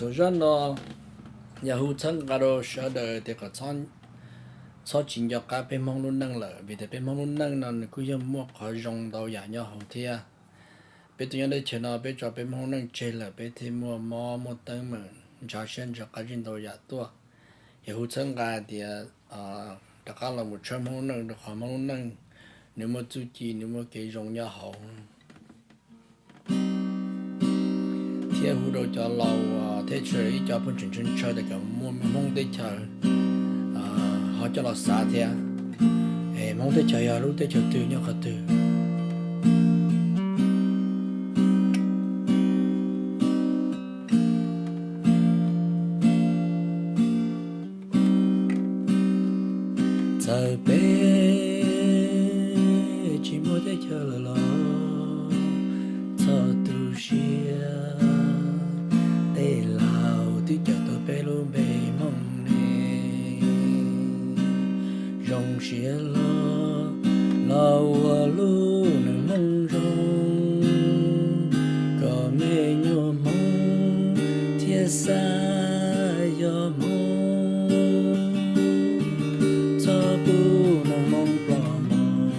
Tus zaj no yog hu txhawb nqa rau sawv daws tias kom txhob tsis nco qab peb Hmoob lub neej lawm, vim tias peb Hmoob lub neej no nws kuj yog muaj qhov zoo ntau yam nyob hauv thiab. Peb tuaj nyob teb chaws no peb tso peb Hmoob lub neej tseg lawm, peb thiaj muaj mob muaj teeb meem ntshav siab ntshav qab zib ntau yam tuaj. Yog hu txhawb nqa tias rov qab los mus tshawb Hmoob lub neej rau qhov Hmoob lub neej nws muaj txuj ci, nws muaj kev zoo nyob hauv. Thiab hu rau cov laus thiab tshwj ib co phooj ywg txhua txhua tus kom muaj Hmoob teb chaws ho coj los xav thiab. Es Hmoob teb chaws yog lub teb chaws twg nyob qhov twg? Txawm peb tsis muaj teb chaws lawm los txhob tu siab, tej laus twb cawm tau peb lub npe Hmoob ne. Zoo siab los, los ua lub neej Hmoob zoo, kom me nyuam Hmoob thiaj xav yog Hmoob, txhob pub neeg Hmoob ploj mog.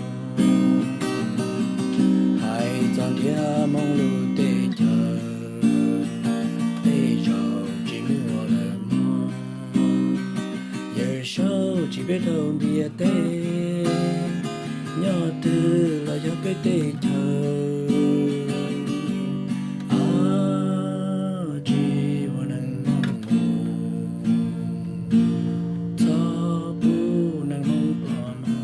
Hais txog ntiag Hmoob lub teb chaws, tej zaum tsis muaj lawm mog. Yawm saub tsis peb rau ntiaj teb, nyob twg los yog peb teb chaws. Tsis ua neeg Hmoob mus, txhob pub neeg Hmoob ploj mog.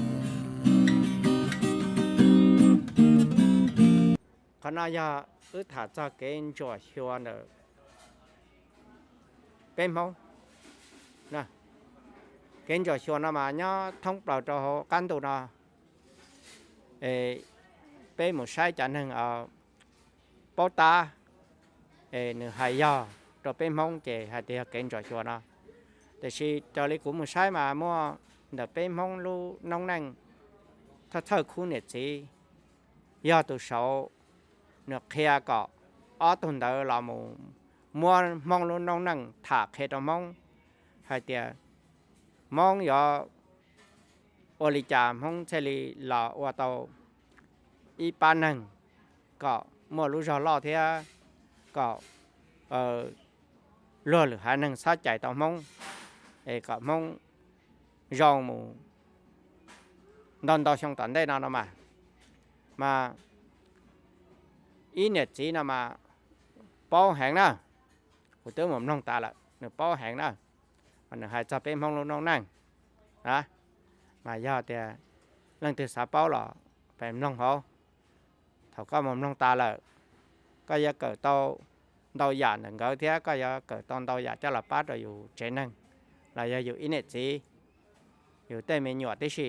Qhov no yog wb tham txog kev ntsuam xyuas ntawm peb Hmoob. Kev ntsuam xyuas no mas nyob thoob plaws rau hauv qab ntuj no. Peb mus saib cov neeg paub tab, nws hais yog rau peb Hmoob ces hais tias yog kev ntsuam xyuas no. Tiam sis raws li kuv mus saib mas muaj ntawm peb Hmoob lub noob neej thawj thawj khub niam txiv yog tus saud, nws qhia kom ob tug ntawd los mus muab Hmoob lub noob neej tham qhia rau Hmoob hais tias Hmoob yuav ua li cas Hmoob thiaj li los ua tau ib pab neeg kom muaj lub zog loj thiab kom luag lwm haiv neeg txhob cais tau Hmoob, es kom Hmoob zoo mus ntau ntau xyoo tom ntej no no mas. Mas ib niam txiv no mas paub heev na, kuv twb mus mloog tas lawm, nws paub heev na. Mas nws hais txog peb Hmoob lub noob neej, mas yog tias leej twg xav paub los peb mloog hauv. Thaum koj mus mloog tas lawm, koj yuav kawm tau ntau yam ntawm nkawd thiab koj yuav kawm tau ntau yam coj los pab rau yus tsev neeg los yog yus ib niam txiv, yus tej me nyuam tib si.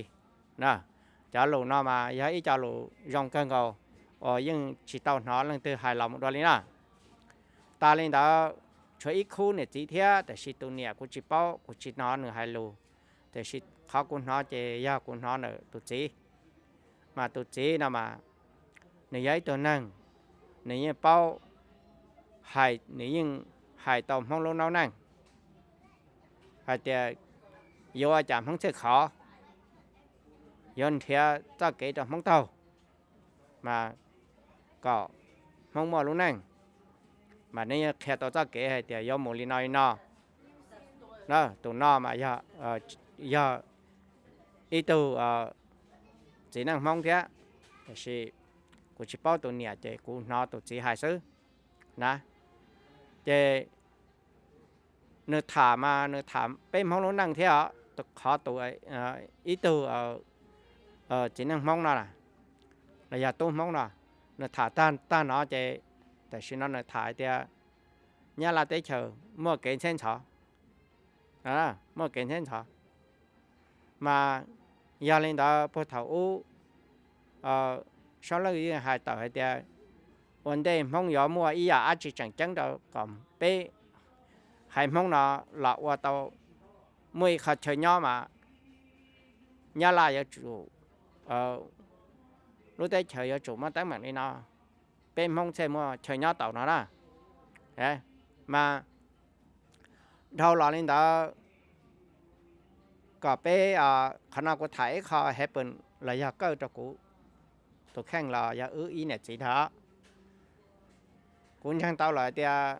Cov lus no mas yog ib co lus zoo kawg nkaus uas yeej tsis tau hnov leej twg hais los mus dua li na. Tas li ntawd, tshuav ib khub niam txiv thiab, tiam sis tus niam kuv tsis paub, kuv tsis hnov nws hais lus, tiam sis qhov kuv hnov ces yog kuv hnov ntawm tus txiv. Mas tus txiv no mas nws yog ib tug neeg, nws yeej paub hais, nws yeej hais tau Hmoob lub noob neej hais tias yuav ua cas Hmoob thiaj khov, yuav nrhiav txoj kev rau Hmoob taug, mas kom Hmoob muaj lub neej. Mas nws yeej qhia tau txoj kev hais tias yuav mus li no li no. Tus no mas yog ib tug txiv neej Hmoob thiab, tiam sis kuv tsis paub tus niam ces kuv hnov tus txiv hais xwb na. Ces nws tham mas nws tham peb Hmoob lub neej thiab os, qhov tus ib tug txiv neej Hmoob no los yog tub Hmoob no, nws tham tag tag no ces tam sim no nws tham hais tias Nyab Laj teb chaws muaj kev ntxheb ntxhov, muaj kev ntxheb ntxhov. Mas yog li ntawd puag thaum ub Saub Lwj yeej hais tawm hais tias ua ntej Hmoob yuav muaj ib yam dab tsi tseem ceeb rau kom peb haiv Hmoob no los ua tau muaj ib qho chaw nyob mas Nyab Laj yuav tsum, lub teb chaws yuav tsum muaj teeb meem li no, peb Hmoob thiaj muaj chaw nyob tau no na. Mas dhau los li ntawd, kom peb, qhov no kuv tham ib qho happen los yog kawj rau kuv tus kheej los yog wb ib niam txiv ntag. Kuv ntseeg tau lawm tias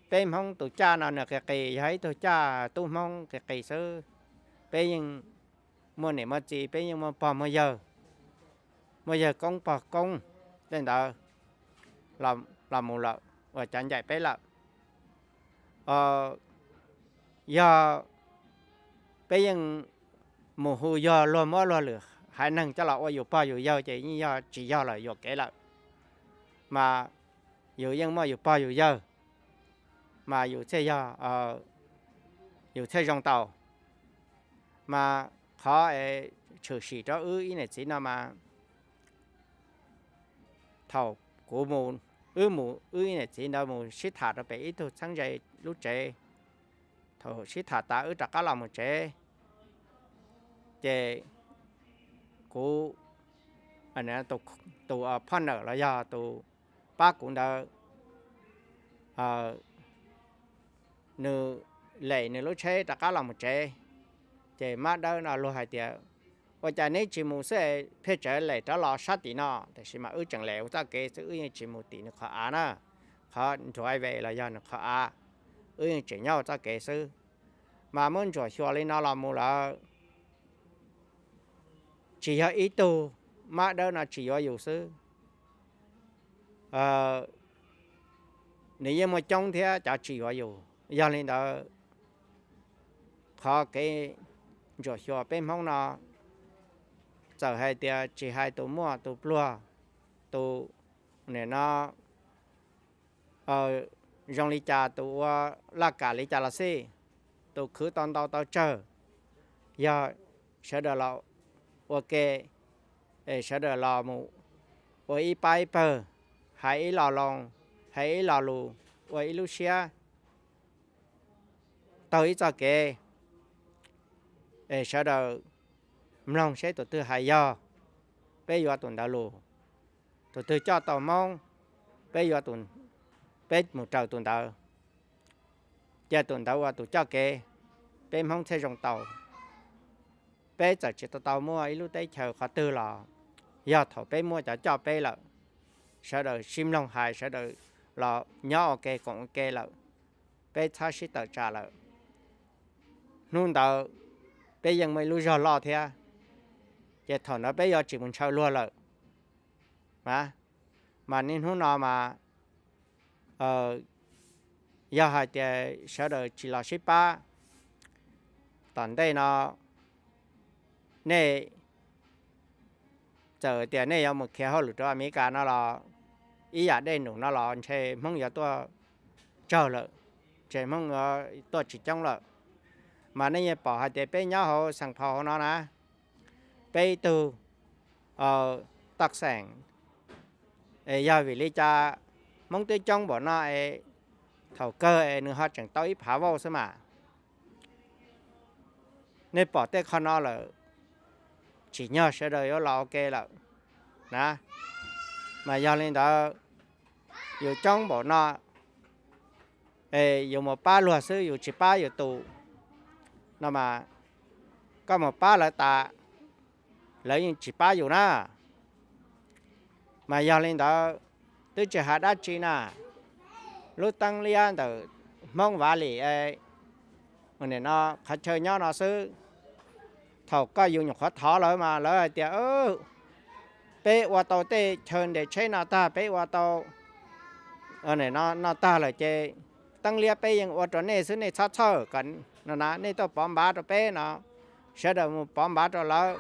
peb Hmoob tus caj no nws qis qis, yog ib tug caj tub Hmoob qis qis xwb. Peb yeej muaj niam muaj txiv, peb yeej muaj pog muaj yawg, muaj yawg koob pog koob tej ntawd los mus lawm uas cov ncaim peb lawm. Yog peb yeej mus hu yog luag muab luag lwm haiv neeg coj los ua yus pog yus yawg ces yeej yog tsis yog lawm, yuam kev lawm. Mas yus yeej muaj yus pog yus yawg, mas yus thiaj yog, yus thiaj zoo tau. Mas qhov es tshwm sim rau wb ib niam txiv no mas thaum kuv mus, wb mus, wb ib niam txiv ntawd mus sib tham rau pem ib tug txheeb ze lub tsev. Thaum sib tham tas wb rov qab los mus tsev, ces kuv, tus partner los yog tus pab kuv ntawd, nws lem nws lub tsheb rov qab los mus tsev. Ces mab dawb no luag hais tias, ua cas neb tsis mus xwb, pheej tseem lem rov los sab tim no? Tiam sis mas wb tseem lem ua txoj kev xwb, wb yeej tsis mus tim nws qhov av na, qhov drive los yog nws qhov av, wb yeej tseem nyob ua txoj kev xwb. Mas muab ntsuam xyuas li no los mus lawm, tsis yog ib tug mab dawb no tsis yuav yus xwb, nws yeej muaj coob thiab cov tsis yuav yus. Yog li ntawd, qhov kev ntsuam xyuas peb Hmoob no, txawm hais tias tsis hais tus muaj tus pluag, tus, nim no, zoo li cas, tus ua laj kam li cas los xij, tus khwv tau ntau tau tsawg, yog sawv daws los ua ke, es sawv daws los mus ua ib pab ib pawg, hais ib lo loo, hais ib lo lus, ua ib lub siab, taug ib txoj kev, es sawv daws mloog seb tus twg hais yog, peb yuav tus ntawd lus. Tus twg coj tau Hmoob, peb yuav, peb mus raws tus ntawd. Cia tus ntawd ua tus coj kev, peb Hmoob thiaj zoo tau. Peb txawm tsis tau tau muaj ib lub teb chaws qhov twg los yog thaum peb muaj cov coj peb lawm, sawv daws sib mloog hais, sawv daws los nyob ua ke koom ua ke lawm, peb txhob sib tawm tsam lawm. Hnub ntawd peb yeej muaj ib lub zog loj thiab, ces thaum ntawd peb yuav tsis mus ntshaw luag lawm. Mas niaj hnub no mas yog hais tias sawv daws tsis los sib pab, tom ntej no nej txawm tias nej yuav mus khiav hauj lwm rau Amelikas no los, ib yam dej num no los ntshe Hmoob yuav tuaj tsawg lawm, ntshe Hmoob yuav tuaj tsis coob lawm. Mas nej yeej pom hais tias peb nyob hauv Xeem Phau hauv no na, peb ib tug toj xeem, es yog vim li cas Hmoob twb coob npaum no es thaum kawg es nws ho tseem tau ib phav vauj xwb mas. Nej pom tej qho no lawm, tsim nyog sawv daws yuav los ua ke lawm na. Mas yog li ntawd, yus coob npaum no es yus mus pab luag xwb yus tsis pab yus tus no mas, koj mus pab lawv tas, lawv yeej tsis pab yus na. Mas yog li ntawd, twb tsis hais dab tsi na, lub teeb liab ntawm Hmoob Vaj Lim, nim no qhov chaw nyob no xwb, thaum koj yus nyuam qhuav thov lawv mas lawv hais tias, peb ua tau tej chaw nres tsheb no tag, peb ua tau no tag lawm ces teeb liab peb yeej ua rau nej xwb, nej txhob txhawj, kom no na nej tuaj pov npav rau peb no. Sawv daws mus pov npav rau lawv.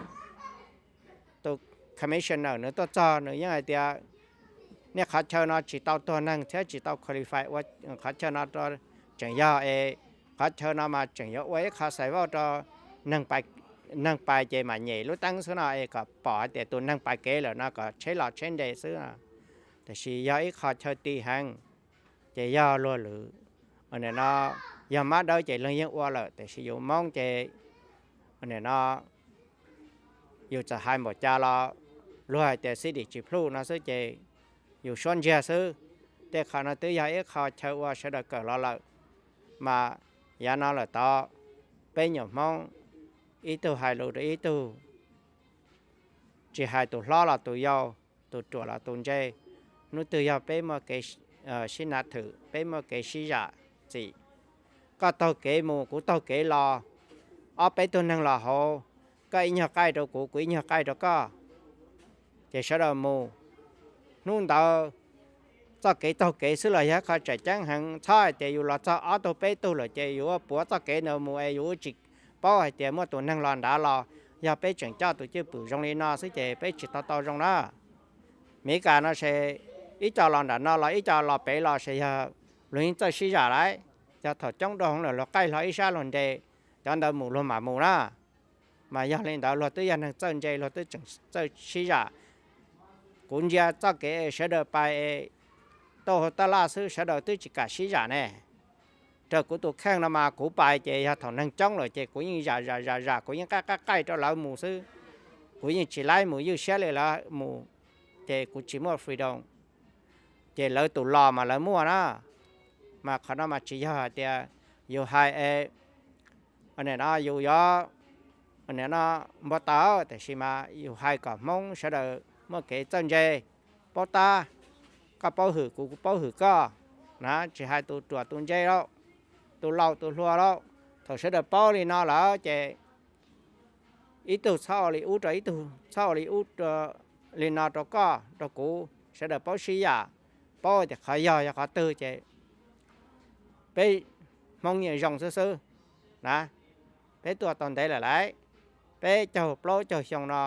Tus commissioner nws tuaj txog nws yeej hais tias, nej qhov chaw no tsis tau tuag neeg thiab tsis tau qualify ua qhov chaw no, tseem yog es qhov chaw no mas tseem yuav ua ib qho xais vauj rau neeg pais ces mam nyem lub teeb xwb no es kom pom hais tias tus neeg pais kev lawm no kom tsheb los tsheb nres xwb no. Tiam sis yog ib qho chaw ti heev, ces yog luag lwm, nim no yog mab dawb ces leej yeej ua lawm, tiam sis yus Hmoob ces nim no yus txawm hais npaum cas los luag hais tias city tsis plhuj no xwb ces yus suab ntsiag xwb. Tej qho no twb yog ib qho chaw ua sawv daws kawm los lawm. Mas yav no lawm tod peb nyuam Hmoob ib tug hais lus rau ib tug, tsis hais tus hlob los tus yau, tus ruam los tus ntse, hnub twg yog peb muaj kev sib nav thwm, peb muaj kev sib zam txim, koj taug kev mus kuv taug kev los, ob peb tug neeg los hauv, koj ib nyuag qaij rau kuv, kuv ib nyuag qaij rau koj, ces sawv daws mus. Hnub ntawd txoj kev taug kev xwb los yog qhov tseem ceeb heev, txhob hais tias yus los txog ob tug peb tug lawm ces yus puav txoj kev ntawd mus es yus tsis paub hais tias muaj tus neeg los nrad los. Yog peb tseem coj tus cwj pwm zoo li no xwb ces peb tsis tau tau zoo na. Meskas no ces ib co los nram no los ib co los pem los ces yog luag yeej txawj sib zam lawm. Yog thaum coob dua hwv lawm luag qaij hlo ib sab luag nres, cov ntawd mus luag mam mus na. Mas yog li ntawd luag twb yog neeg txawj ntse, luag twb tseem txawj sib zam. Kuv ntsia txoj kev sawv daws pais tuaj hauv tab laj xwb sawv daws twb tsis kam sib zam ne. Raws kuv tus kheej no mas kuv pais ces yog thaum neeg coob lawm ces kuv yeej zam zam zam zam, kuv yeej qaij qaij qaij rau lawv mus xwb. Kuv yeej tsis laib mus ywj siab li lawv mus, ces kuv tsis muaj freedom. Ces lawv tus los mas lawv muaj na. Mas qhov no mas tsis yog hais tias yus hais es no yus yuav no npau taws, tiam sis mas yus hais kom Hmoob sawv daws muaj kev txawj ntse, paub tab, koj paub hwm kuv, kuv paub hwm koj na, tsis hais tus ruam tus ntse lauj, tus laus tus hluas lauj. Thaum sawv daws paub li no lawm ces ib tug txhob ua li ub rau ib tug, txhob ua li ub li no rau koj rau kuv, sawv daws paub sib zam, paub tias qhov yog yog qhov twg ces peb Hmoob yeej zoo xwb xwb na. Peb tuaj tau ntev lawm lauj, peb caug plaub caug xyoo no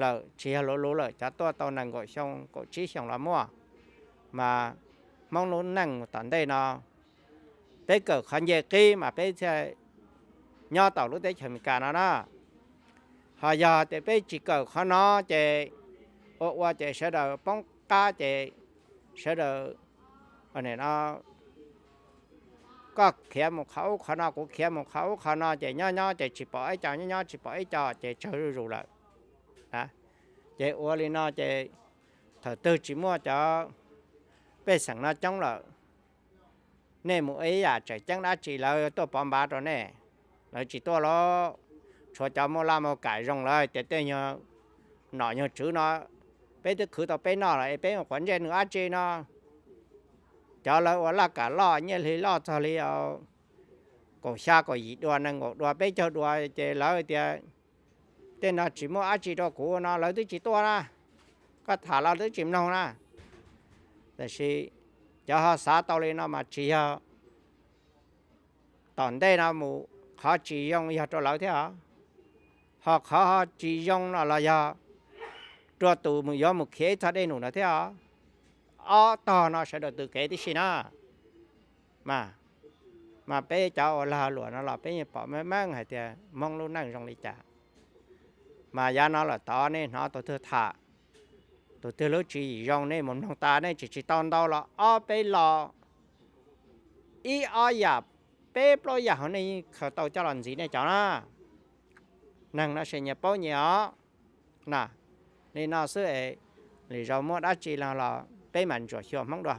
lawm, tsis yog luv luv lawm, cov tuaj tau nees nkaum xyoo kaum tsib xyoo los muaj. Mas Hmoob lub neej mus tom ntej no, peb kawm qhov nce qib mas peb thiaj nyob tau lub teb chaws Amelikas no na. Ho yog tias peb tsis kawm qhov no ces ua ua ces sawv daws poob qab ces sawv daws, koj khiav mus qhov ub qhov no, kuv khiav mus qhov ub qhov no ces nyob nyob ces tsis pom ib co, nyob nyob tsis pom ib co ces tsawg zuj zus lawm. Ces ua li no ces thaum twg tsis muaj cov pej xeem no coob lawm, nej mus ib yam tseem ceeb dab tsi lawv tuaj pov npav rau nej? Lawv tsis tuaj lauj. Tshuav cov muaj laj muaj kam zoo lawm tias tej nyuag nom nyuag tswv no peb twb khwv tau peb noj lawm es peb mus quav ntsej nws dab tsi no. Cov lawv ua laj kam loj, nyiaj hli loj txog li kaum xya kaum yim dua, nees nkaum dua, peb caug dua ces lawv tias tej no tsis muaj dab tsi rau kuv no lawv twb tsis tuaj na. Koj tham los twb tsis mloog na. Tiam sis cov ho xav tau li no mas tsis yog tom ntej no mus qhov tsis zoo yog rau lawv thiab os. Ho qhov tsis zoo no los yog rau tus yuav mus khiav ib txoj dej num no thiab os. Ob tog no sawv daws tws kev tib si na. Mas, mas peb cov ua lag luam no los peb yeej pom meej meej hais tias Hmoob lub neej zoo li cas. Mas yav no lawm tod nej hnov tus twg tham, tus twg lub tswv yim zoo nej mus mloog tas, nej tsis tsis tau ntau los ob peb lo, ib ob yam, peb plaub yam hauv nej yeej khaws tau coj los ntxiv nej cov na. Neeg no ces nyias paub nyias os. Na, li no xwb es lwm zaus muaj dab tsi los peb mam ntsuam xyuas Hmoob dua.